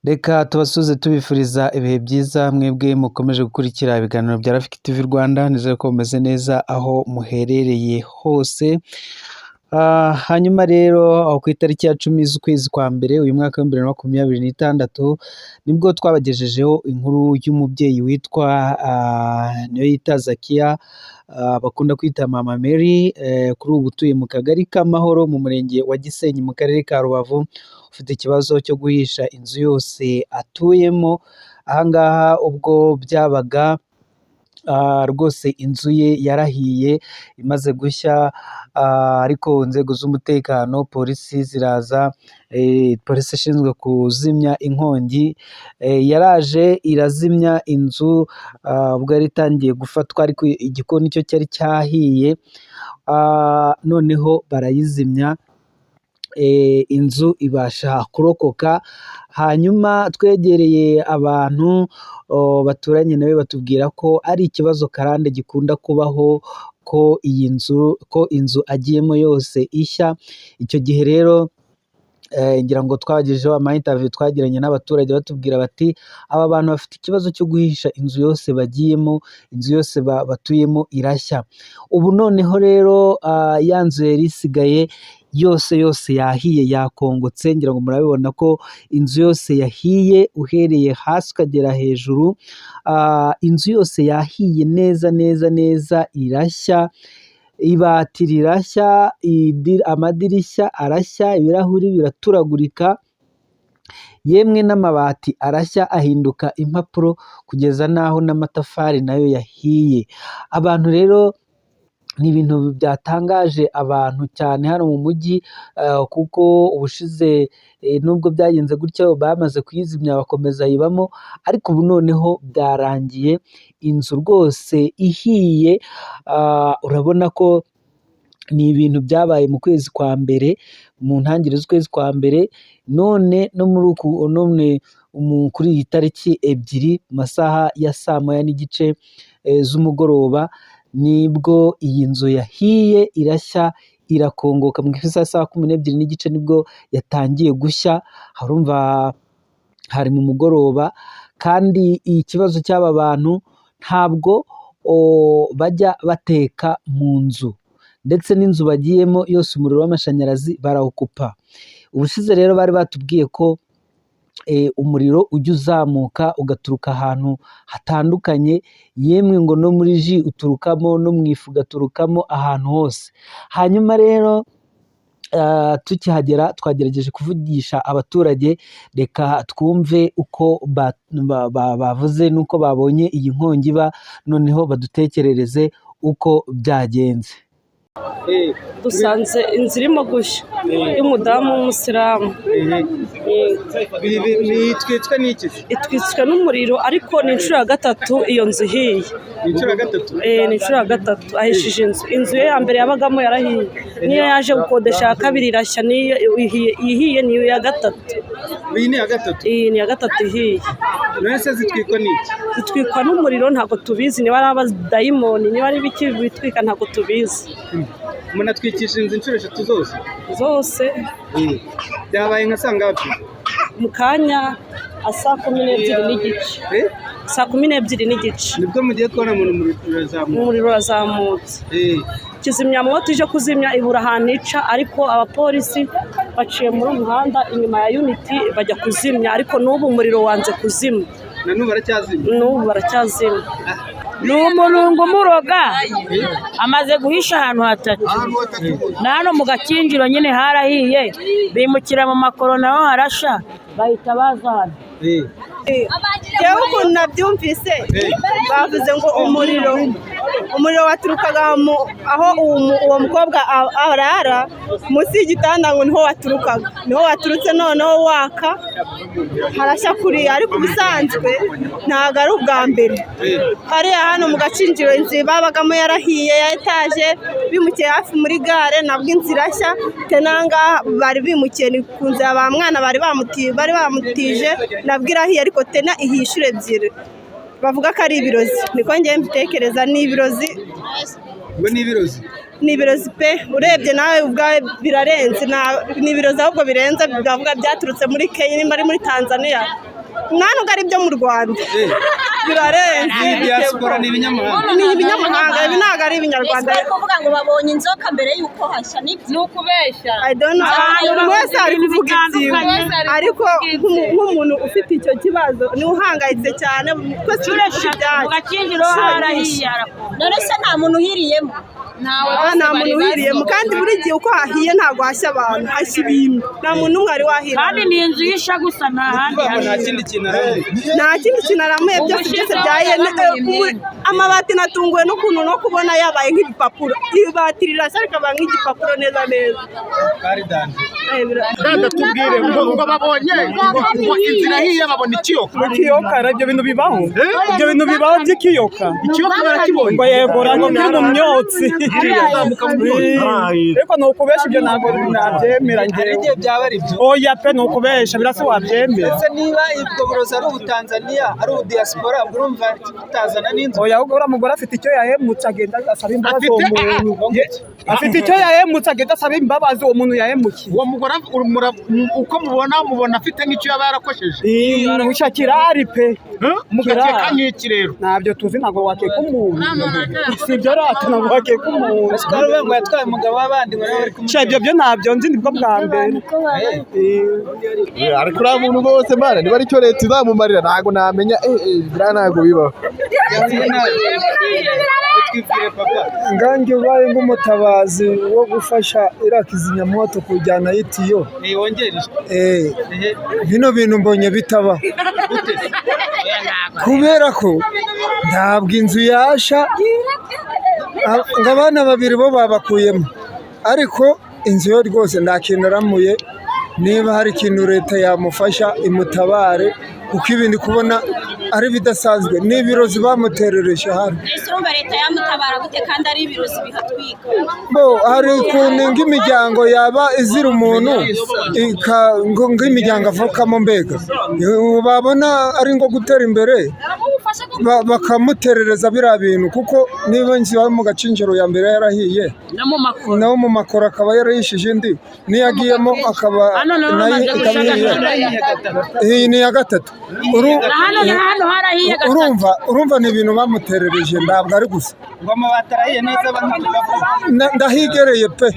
Reka tubasuhuze tubifuriza ibihe byiza mwebwe mukomeje gukurikira ibiganiro bya Rafiki TV Rwanda, nizere ko mumeze neza aho muherereye hose. Hanyuma rero aho ku itariki ya 10 z'ukwezi kwa mbere uyu mwaka wa 2026 nibwo twabagejejeho inkuru y'umubyeyi witwa Niyoyita Zakia, bakunda kwita Mama Mary, kuri ubu utuye mu kagari k'Amahoro mu murenge wa Gisenyi mu karere ka Rubavu, ufite ikibazo cyo guhisha inzu yose atuyemo. Aha ngaha ubwo byabaga rwose inzu ye yarahiye imaze gushya, ariko inzego z'umutekano polisi ziraza, polisi ishinzwe kuzimya inkongi yaraje irazimya inzu, ubwo yari itangiye gufatwa ariko igikoni cyo cyari cyahiye, noneho barayizimya, inzu ibasha kurokoka. Hanyuma twegereye abantu baturanye nawe batubwira ko ari ikibazo karande gikunda kubaho, ko iyi nzu, ko inzu agiyemo yose ishya. Icyo gihe rero ngira ngo twabagejejeho ama interview twagiranye n'abaturage batubwira bati aba bantu bafite ikibazo cyo guhisha inzu yose bagiyemo, inzu yose batuyemo irashya. Ubu noneho rero ya nzu yari isigaye yose yose yahiye yakongotse, ngira ngo murabibona ko inzu yose yahiye uhereye hasi ukagera hejuru, inzu yose yahiye neza neza neza irashya, ibati rirashya, amadirishya arashya, ibirahuri biraturagurika, yemwe n'amabati arashya ahinduka impapuro kugeza n'aho n'amatafari nayo yahiye. Abantu rero ni ibintu byatangaje abantu cyane hano mu mujyi, kuko ubushize nubwo byagenze gutyo bamaze kuyizimya bakomeza ayibamo, ariko ubu noneho byarangiye inzu rwose ihiye. Urabona ko ni ibintu byabaye mu kwezi kwa mbere, mu ntangiriro z'ukwezi kwa mbere, none no muri uku none kuri iyi tariki 2 mu masaha ya saa 1:30 z'umugoroba nibwo iyi nzu yahiye irashya irakongoka. Mu isaha saa 12:30 nibwo yatangiye gushya, harumva hari mu mugoroba. Kandi ikibazo cy'aba bantu ntabwo bajya bateka mu nzu, ndetse n'inzu bagiyemo yose umuriro w'amashanyarazi barawukupa. Ubushize rero bari batubwiye ko umuriro ujya uzamuka ugaturuka ahantu hatandukanye, yemwe ngo no muri jus uturukamo, no mu ifu ugaturukamo, ahantu hose. Hanyuma rero tukihagera twagerageje kuvugisha abaturage, reka twumve uko bavuze n'uko babonye iyi nkongi iba, noneho badutekerereze uko byagenze. Dusanze inzu irimo gushya y'umudamu w'umusilamu. Itwitswe n'iki? Itwitswe n'umuriro, ariko ni inshuro ya gatatu iyo nzu ihiye. Ni inshuro ya gatatu? Ni inshuro ya gatatu ahishije inzu. Inzu ye ya mbere yabagamo yarahiye, niyo yaje gukodesha ya kabiri irashya, niyo ihiye ni iya gatatu. Iyi ni iya gatatu? Iyi ni iya gatatu ihiye. None se zitwikwa n'iki? Zitwikwa n'umuriro, ntabwo tubizi niba ari abadayimoni, niba ari ibiki bitwika, ntabwo tubizi. Umuntu atwikisha inzu inshuro 3 zose? Zose. Byabaye nka saa ngapi? Mu kanya saa 12:30. Saa 12:30. Nibwo mugiye kubona umuriro urazamutse? Umuriro urazamutse. Kizimyamwoto ije kuzimya ibura ahantu ica, ariko abapolisi baciye muri uyu muhanda inyuma ya Unity bajya kuzimya, ariko n'ubu umuriro wanze kuzima. Na n'ubu baracyazimya? N'ubu baracyazimya. Ni umurungo umuroga, amaze guhisha ahantu hatatu, na hano mu Gakinjiro nyine harahiye, bimukira mu makoro naho harasha, bahita baza hano. Yewe ukuntu nabyumvise, bavuze ngo umuriro waturukaga aho uwo mukobwa arara munsi y'igitanda, ngo niho waturukaga, niho waturutse, noneho waka harashya kuriya. Ariko ubusanzwe ntabwo ari ubwa mbere. Hariya hano mu Gakinjiro inzu babagamo yarahiye ya etaje, bimukiye hafi muri gare nabwo inzu irashya. Tenanga bari bimukiye ni ku nzu ya ba mwana bari bamutije, nabwo irahiye, ariko tena ihiye inshuro 2. Bavuga ko ari ibirozi, niko ngiye mbitekereza, ni ibirozi. Ngo ni ibirozi? Ni ibirozi pe, urebye nawe ubwawe birarenze, ni ibirozi ahubwo birenze, bavuga byaturutse muri Kenya nimba ari muri Tanzania. Nta nubwo ari ibyo mu Rwanda, birarenze. Ni diaspora, ni ibinyamahanga? Ni ibinyamahanga, ibi ntabwo ari ibinyarwanda. Bari kuvuga ngo babonye inzoka mbere y'uko hashya, nibyo? Ni ukubeshya. I don't know. Buri wese ari kuvuga ibyiwe, ariko nk'umuntu ufite icyo kibazo ni uhangayitse cyane, twese turi Inshuro kuvuga 3 mu ibyacu. Gakinjiro harahiye, harakonje. None se nta muntu uhiriyemo? Ntawe. Aha nta muntu uhiriyemo, kandi buri gihe uko hahiye ntabwo hashya abantu, hashya ibintu. Nta muntu n'umwe wari wahira. Kandi ni inzu y'isha gusa, nta handi Kuvuga ngo nta hashya. kindi kintu aramuye. Nta kindi kintu aramuye, byose byose byahiye. Amabati natunguwe n'ukuntu no kubona yabaye nk'ibipapuro, ibati rirashya rikaba nk'igipapuro neza neza. Bari danje. Tubwire ngo babonye ngo inzira ihiye, babona ikiyoka. Ikiyoka, ibyo bintu bibaho, ibyo bintu bibaho by'ikiyoka. Ikiyoka barakibonye. Ngo yego, ngo kiri mu myotsi. Kirazamuka mu myotsi. Ariko ni ukubesha, ibyo ntabwo nabyemera. Hari Njyewe igihe byaba ari byo. Oya pe, ni ukubesha, birasa wabyemera. Ndetse niba ubwo burozi ari ubutanzaniya, ari ubudiaspora, urumva tutazana n'inzu. Oya, ahubwo uriya mugore afite icyo yahemutse, agenda asaba imbabazi uwo Afite- muntu. Afite icyo yahemutse, agenda asaba imbabazi uwo muntu yahemukiye. Uwo mugore uko mubona, mubona afite nk'icyo yaba yarakosheje? Mushakira ari pe. Mugakeka nk'iki rero? Ntabyo tuzi, ntabwo wakeka umuntu, si ibyo rata, ntabwo wakeka umuntu. Twari ngo yatwaye umugabo w'abandi, ngo nawe bari Sha, ibyo byo ntabyo nzi, nibwo bwa mbere. Ariko uriya muntu rwose mana, niba aricyo leta izamumarira ntabwo namenya. Biriya ntabwo bibaho. Twibwire papa. Ngange ubaye nk'umutabazi wo gufasha iriya kizimyamwoto kujyana itiyo. Wongere ijwi. Bino bintu mbonye bitabaho, kubera ko ntabwo inzu yasha ngo abana babiri bo babakuyemo, ariko inzu yo rwose nta kintu aramuye. Niba hari ikintu leta yamufasha imutabare, kuko ibi ndi kubona ari ibidasanzwe, ni ibirozi bamuterereje hano. Ese urumva leta yamutabara gute kandi ari ibirozi bihatwika? Bo hari ukuntu nk'imiryango yaba izira umuntu, ngo nk'imiryango avukamo, mbega babona ari nko gutera imbere, bakamuterereza biriya bintu, kuko niba inzu yo mu Gakinjiro ya mbere yarahiye, No mu makoro. naho mu makoro akaba yarayishije indi, niyo agiyemo akaba Hano naho nayo hamaze ikaba gushya ihiye. gatatu. Iyi ni iya gatatu. Na hano, na hano harahiye gatatu. Urumva ni ibintu bamuterereje, ntabwo ari gusa. Ngo amabati arahiye neza, abantu tugavuga. Ndahigereye pe,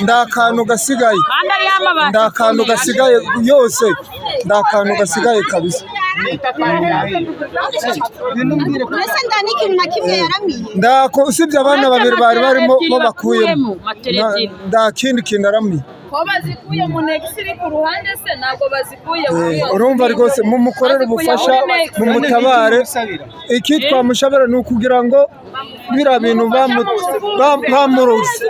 nta kantu gasigaye. Kandi ariyo amabati Nta kantu akomeye. gasigaye yose, nta kantu gasigaye kabisa. Mbese nta n'ikintu na kimwe yaramiye? Ndako usibye abana Uretse babiri bari matera barimo ebyiri bo bakuyemo. bakuyemo, matera ebyiri. Nta kindi kintu aramiye. Ko bazikuye mu negisi iri ku ruhande se? Ntabwo bazikuye muri iyo. Urumva rwose mumukorere Bazikuye ubufasha, muri Next. mumutabare. Iki twamushabera ni ukugira ngo biriya bintu bamuroze,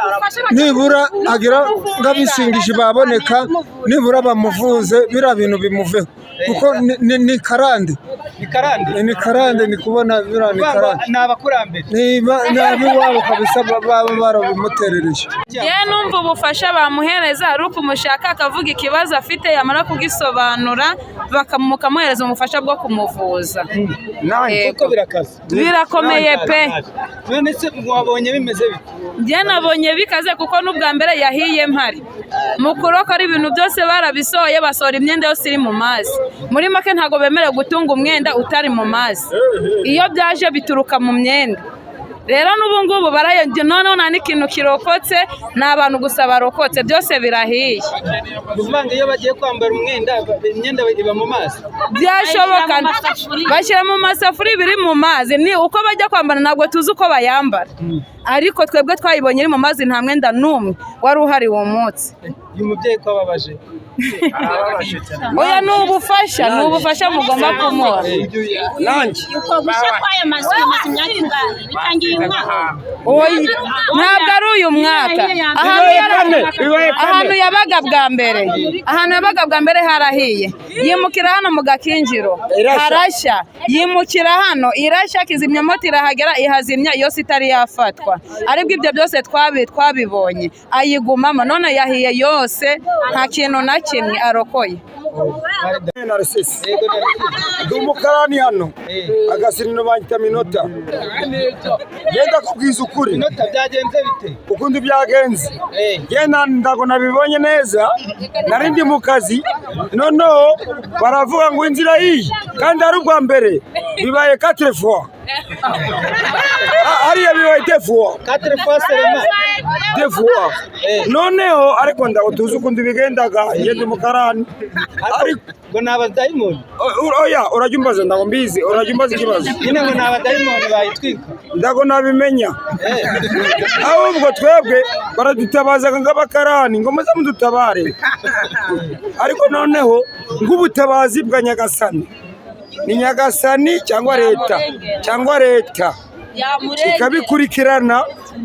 nibura agira nk'abishingishi baboneka, nibura bamuvuze biriya bintu bimuveho, kuko ni karande. Ni karande. Ni karande, ni kubona biriya ni Kuvuga ngo karande. ni abakurambere. Niba ni ab'iwabo kabisa baba barabimuterereje. Njyewe numva ubufasha bamuhereza ari ukumushaka akavuga ikibazo afite, yamara kugisobanura bakamuhereza ubufasha bwo kumuvuza. Yego. Kuko birakaze. Birakomeye pe. None se wabonye bimeze bite? Njye nabonye bikaze, kuko n'ubwa mbere yahiye mpari mu kurokora ibintu byose barabisohoye, basohora imyenda yose iri mu mazi. Muri make ntabwo bemerewe gutunga umwenda utari mu mazi, iyo byaje bituruka mu myenda. Rero n'ubu ngubu barayobye, noneho nta n'ikintu kirokotse, ni abantu gusa barokotse, byose birahiye. Ni ukuvuga ngo iyo bagiye kwambara umwenda, imyenda iba mu mazi. Byashoboka bashyira mu masafuriya ibiri mu mazi, ni uko bajya kwambara, ntabwo tuzi uko bayambara, ariko twebwe twayibonye iri mu mazi, nta mwenda n'umwe wari uhari uwo munsi. Uyu mubyeyi ko ababaje. Oya, ni ubufasha, ni ubufasha mugomba kumuha. Nanjye Uko gushya kw'aya mazu bimaze imyaka ingahe? Bitangiye uyu mwaka? Oya, ntabwo ari uyu mwaka. Ahantu Bibaye kane. Ahantu yabaga bwa mbere, ahantu yabaga bwa mbere harahiye, yimukira hano mu Gakinjiro. Irashya. Harashya, yimukira hano irashya, kizimyamoto irahagera ihazimya yose itari yafatwa, aribwo ibyo byose twabibonye, ayigumamo, none yahiye yose, nta kintu na kimwe arokoye. Narcisse ndi umukarani hano, agasirino banyita Minota. Genda kubwiza ukuri. Minota, byagenze bite? Ukundi byagenze, genda ndago nabibonye neza, nari ndi mu kazi, noneho baravuga ngo inzira iyi, kandi ari ubwa mbere bibaye, quatre fois. Hariya bibaye deux fois. Quatre fois seulement? Deux fois. Noneho ariko ndago tuzi ukuntu bigendaga, ngende umukarani ariko ngo ni abadayimoni. Oya, urajya umbaza, ndago mbizi, urajya umbaza ikibazo. Nyine ngo ni abadayimoni bayitwika. Ndago nabimenya, ahubwo twebwe baradutabazaga nk'abakarani ngo muze mudutabare, ariko noneho nk'ubutabazi bwa Nyagasani, ni Nyagasani cyangwa leta ikabikurikirana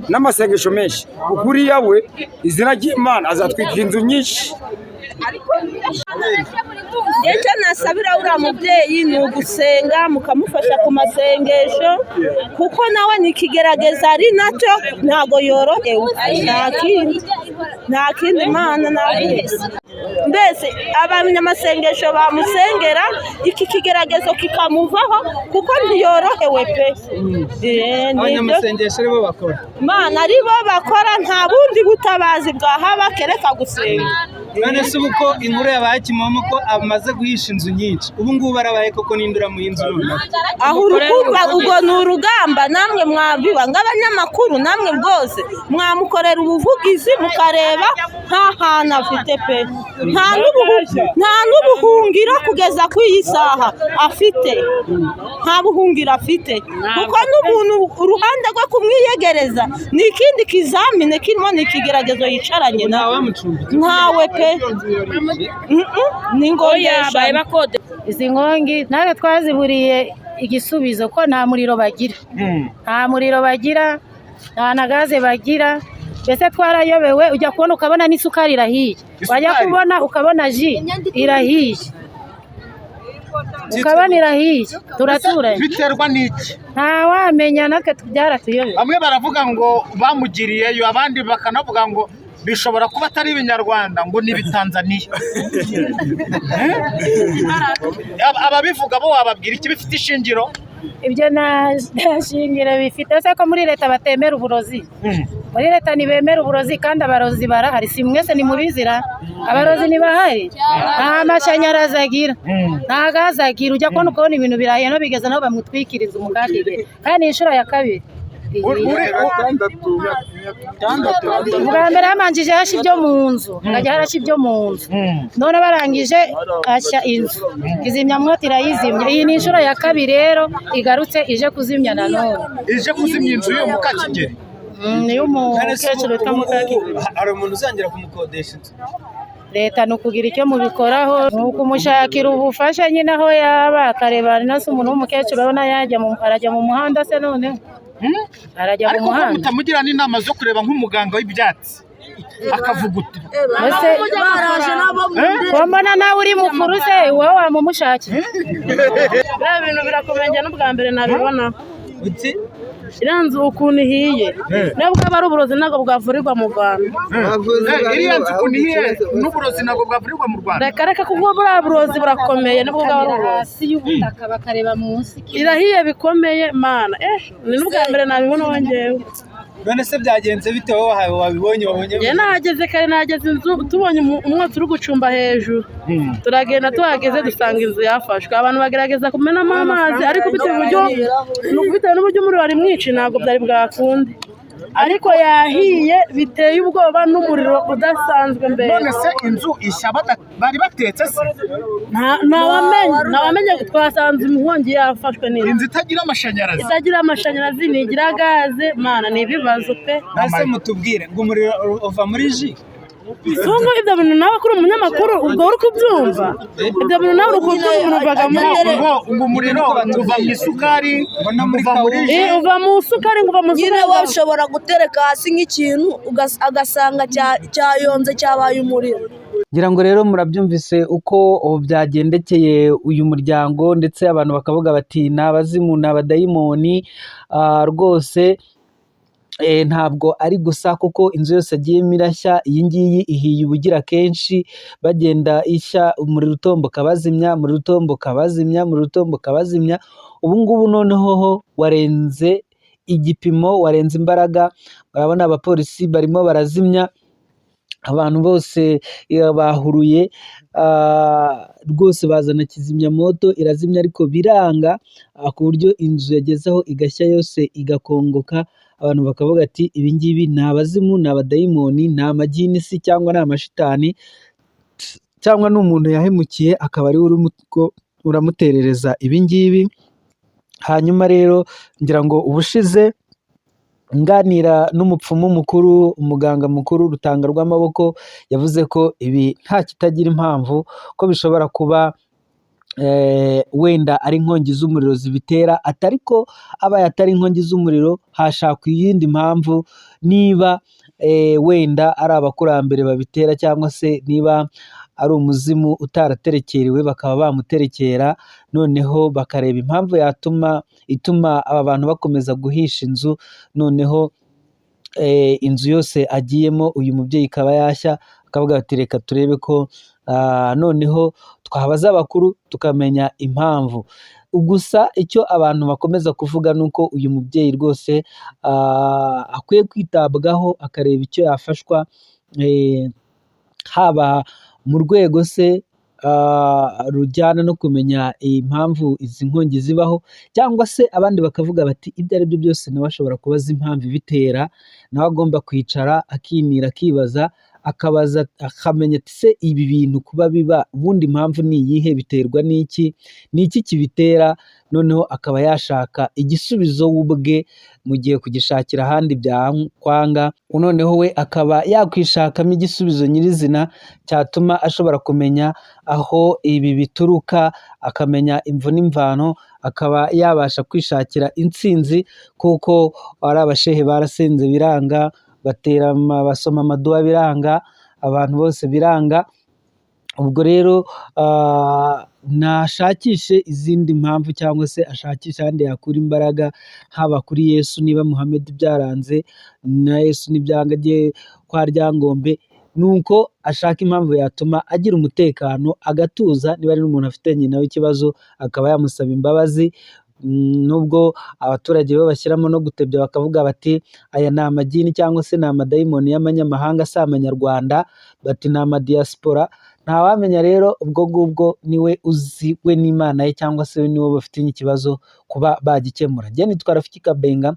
n'amasengesho menshi, kuko uriya we izina ry'Imana azatwika inzu nyinshi. Icyo nasabira uriya mubyeyi ni ugusenga, mukamufasha ku masengesho, kuko nawe ni ikigerageza ari nacyo, ntabwo yorohewe. Nta kindi, nta kindi. Imana nawe mbese abanyamasengesho bamusengera iki kigeragezo kikamuvaho, kuko ntiyorohewe pe. Nibyo. Abanyamasengesho aribo bakora. Imana aribo bakora, nta bundi butabazi bwahaba kereka gusenga. None se ubu ko inkuru yabaye kimomo ko amaze guhisha inzu nyinshi, ubu ngubu arabaye koko ninde uramuha inzu noneho? Aho urukumva ubwo ni urugamba, namwe mwabiba nk'abanyamakuru, namwe rwose mwamukorera ubuvugizi mukareba nta hantu afite pe, nta n'ubuhungiro kugeza ku iyi saha afite, nta buhungiro afite, kuko n'umuntu uruhande rwo kumwiyegereza ni ikindi kizamini kirimo, ni ikigeragezo yicaranye nawe. Ntawe pe. Ni ingodesha. Izi nkongi natwe twaziburiye igisubizo ko nta muriro bagira, nta muriro bagira, nta na gaze bagira. Mbese twarayobewe, ujya kubona ukabona n'isukari irahiye, wajya kubona ukabona ji irahiye, ukabona irahiye. Turaturanye. Biterwa n'iki? Ntawamenya, natwe byaratuyobeye. Bamwe baravuga ngo bamugiriyeyo, abandi bakanavuga ngo bishobora kuba atari ibinyarwanda, ngo ni ibitanzaniya. Ababivuga bo wababwira iki? Bifite ishingiro? Ibyo nta shingiro bifite. Ese ko muri leta batemera uburozi? Muri leta ntibemera uburozi kandi abarozi barahari. Si mwese nimubizira? Abarozi ntibahari? Nta mashanyarazi agira, nta gaze agira. Ujya kubona ukabona ibintu birahiye, no bigeze naho bamutwikiriza umukandida, kandi ni inshuro ya kabiri. Ubwa mbere hamanjije hashya ibyo mu nzu, hajya harashya ibyo mu nzu, none barangije hashya inzu, kizimyamwoto irayizimya. Iyi ni inshuro ya kabiri rero igarutse ije kuzimya nanone. Ije kuzimya inzu y'uwo Mukakigeri? Ni y'umukecuru witwa Mukakigeri. Hari umuntu uzongera kumukodesha inzu? Leta ni ukugira icyo mubikoraho, ni ukumushakira ubufasha nyine aho yaba, akareba na se umuntu w'umukecuru urabona yajya arajya mu muhanda se noneho? Arajya mu Ariko ko muhanda? mutamugira n'inama zo kureba nk'umuganga w'ibyatsi akavuguta? Ese ko mbona nawe uri mukuru se, wowe wamumushakira? Biriya bintu birakomeye, njye n'ubwa mbere nabibona. Uti? Iriya nzu ukuntu ihiye, niyo bwaba ari uburozi ntabwo bwavurirwa mu Rwanda. Iriya nzu ukuntu ihiye, n'uburozi ntabwo bwavurirwa mu Rwanda? Reka reka, kuko buriya burozi burakomeye nubwo bwaba ari uburozi. Hasi y'ubutaka bakareba munsi. Irahiye bikomeye, Mana, ni n'ubwa mbere nabibona ngewe. None se byagenze bite? Wowe wabibonye, wabonye? Njye nahageze kare, nahageze inzu tubonye umwotsi uri gucumba hejuru, turagenda, tuhageze dusanga inzu yafashwe. Abantu bagerageza kumenamo amazi, ariko bitewe n'uburyo umuriro wari mwinshi ntabwo byari bwakunde, ariko yahiye biteye ubwoba n'umuriro udasanzwe mbere. None se inzu ishya bari batetse se? Ntawamenye, twasanze inkongi yafashwe n'inzu. Inzu itagira amashanyarazi? Itagira amashanyarazi, ntigira gaze. Mana, ni ibibazo pe. Ese mutubwire ngo umuriro uva muri ji? Sungu, ibyo bintu nawe kuri umunyamakuru ubwo uri kubyumva, ibyo bintu nawe uri kubyumva, umuntu uvaga muri Ngo umuriro uva mu isukari, uva muri ji? Uva mu sukari, ngo uva mu Nyine sukari. bashobora gutereka hasi nk'ikintu agasanga cyayonze, cyabaye umuriro. Ngira ngo rero murabyumvise uko byagendekeye uyu muryango, ndetse abantu bakavuga bati ni abazimu, ni abadayimoni rwose. Ntabwo ari gusa kuko inzu yose agiyemo irashya, iyi ngiyi ihiye ubugira kenshi, bagenda ishya umuriro utomboka bazimya, umuriro utomboka bazimya, umuriro utomboka bazimya, ubu ngubu noneho ho warenze igipimo, warenze imbaraga, urabona abapolisi barimo barazimya, abantu bose bahuruye, rwose bazana kizimyamoto irazimya ariko biranga, ku buryo inzu yagezeho igashya yose igakongoka, abantu bakavuga ati ibi ngibi ni abazimu, ni abadayimoni, ni amagini se cyangwa ni amashitani, cyangwa ni umuntu yahemukiye akaba ariwe urimo uramuterereza ibi ngibi. Hanyuma rero ngira ngo ubushize nganira n'umupfumu mukuru, umuganga mukuru Rutanga rw'amaboko, yavuze ko ibi nta kitagira impamvu, ko bishobora kuba wenda ari inkongi z'umuriro zibitera, atari ko abaye atari inkongi z'umuriro hashakwa iyindi mpamvu, niba wenda ari abakurambere babitera cyangwa se niba ari umuzimu utaraterekerewe bakaba bamuterekera, noneho bakareba impamvu yatuma ituma aba bantu bakomeza guhisha inzu, noneho inzu yose agiyemo uyu mubyeyi ikaba yashya, akavuga ati reka turebe ko noneho twabaza abakuru tukamenya impamvu. Gusa icyo abantu bakomeza kuvuga ni uko uyu mubyeyi rwose akwiye kwitabwaho, akareba icyo yafashwa, haba mu rwego se rujyana no kumenya impamvu izi nkongi zibaho, cyangwa se abandi bakavuga bati ibyo ari byo byose nawe ashobora kuba azi impamvu ibitera, nawe agomba kwicara akinira akibaza, akabaza akamenya ati se ibi bintu kuba biba ubundi impamvu ni iyihe, biterwa n'iki, ni iki kibitera, noneho akaba yashaka igisubizo we ubwe, mu gihe kugishakira ahandi byakwanga, noneho we akaba yakwishakamo igisubizo nyirizina cyatuma ashobora kumenya aho ibi bituruka, akamenya imvo n'imvano, akaba yabasha kwishakira intsinzi, kuko ari abashehe barasenze biranga, batera basoma amaduwa biranga, abantu bose biranga. Ubwo rero nashakishe izindi mpamvu cyangwa se ashakishe ahandi yakura imbaraga, haba kuri Yesu niba Muhammed byaranze, na Yesu nibyanga ajye kwa Ryangombe, nuko ashaka impamvu yatuma agira umutekano agatuza, niba ari n'umuntu afitanye nawe ikibazo akaba yamusaba imbabazi, nubwo abaturage bo bashyiramo no gutebya bakavuga bati aya ni amagini cyangwa se ni amadayimoni y'amanyamahanga si amanyarwanda, bati ni amadiyasipora, ntawamenya rero ubwo ngubwo niwe uzi we n'Imana ye cyangwa se niwe bafitanye ikibazo kuba bagikemura. Njye nitwa Rafiki Kabenga,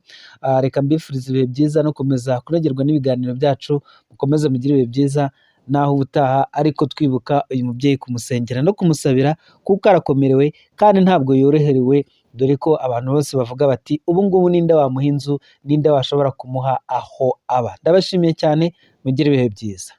reka mbifurize ibihe byiza no komeza kunogerwa n'ibiganiro byacu, mukomeze mugire ibihe byiza naho ubutaha, ariko twibuka uyu mubyeyi kumusengera no kumusabira kuko arakomerewe kandi ntabwo yoroherewe, dore ko abantu bose bavuga bati ubu ngubu ninde wamuha inzu, ninde washobora kumuha aho aba. Ndabashimiye cyane, mugire ibihe byiza.